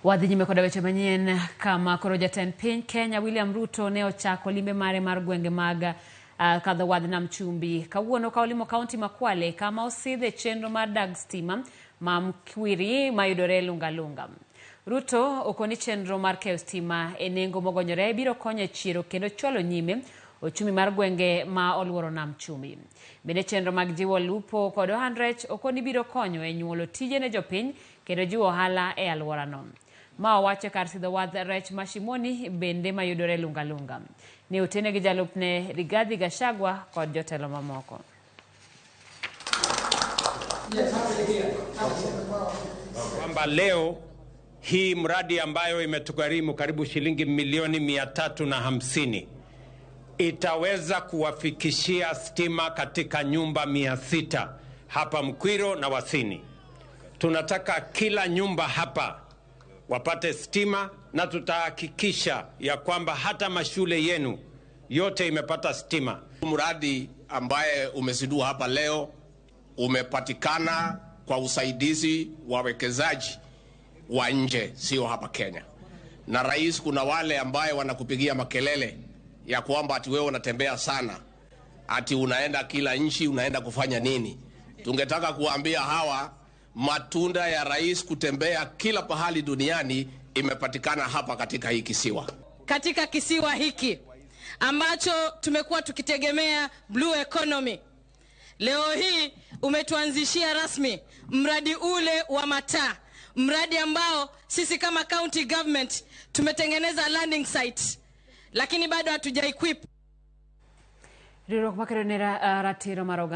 Wadhi nyime koda weche manyien kama koro jatend piny Kenya William Ruto ne ochako limbe mare mar gwenge mag kadho wadh nam chumbi kawuono ka olimo kaunti ma Kwale kama osidhe chenro mar dag stima ma Mkwiri mayudore Lunga Lunga. Ruto okoni chenro mar keyo stima e nengo mogonyore biro konyo e chiero kendo chwalo nyime ochumi mar gwenge ma oluoro nam chumbi. Bende chenro mag jiwo lupo kod ohand rech okoni biro konyo e nyuolo tije ne jopiny kendo jiwo ohala e alworano. Ma owacho kar sidho wadh rech ma Shimoni bende mayudore Lunga Lunga. Ne otene gi jalupne Rigathi Gachagua kod jotelo mamoko. Kwamba leo hii mradi ambayo imetugharimu karibu shilingi milioni 350 itaweza kuwafikishia stima katika nyumba 600 hapa Mkwiro na Wasini. Tunataka kila nyumba hapa wapate stima, na tutahakikisha ya kwamba hata mashule yenu yote imepata stima. Mradi ambaye umezindua hapa leo umepatikana kwa usaidizi wa wawekezaji wa nje, sio hapa Kenya. Na rais, kuna wale ambaye wanakupigia makelele ya kwamba ati wewe unatembea sana, ati unaenda kila nchi, unaenda kufanya nini? Tungetaka kuambia hawa matunda ya rais kutembea kila pahali duniani imepatikana hapa katika hii kisiwa. Katika kisiwa hiki ambacho tumekuwa tukitegemea blue economy, leo hii umetuanzishia rasmi mradi ule wa mataa, mradi ambao sisi kama county government tumetengeneza landing site, lakini bado hatuja equip. Riwruok makedo ne ratiro mar oganda.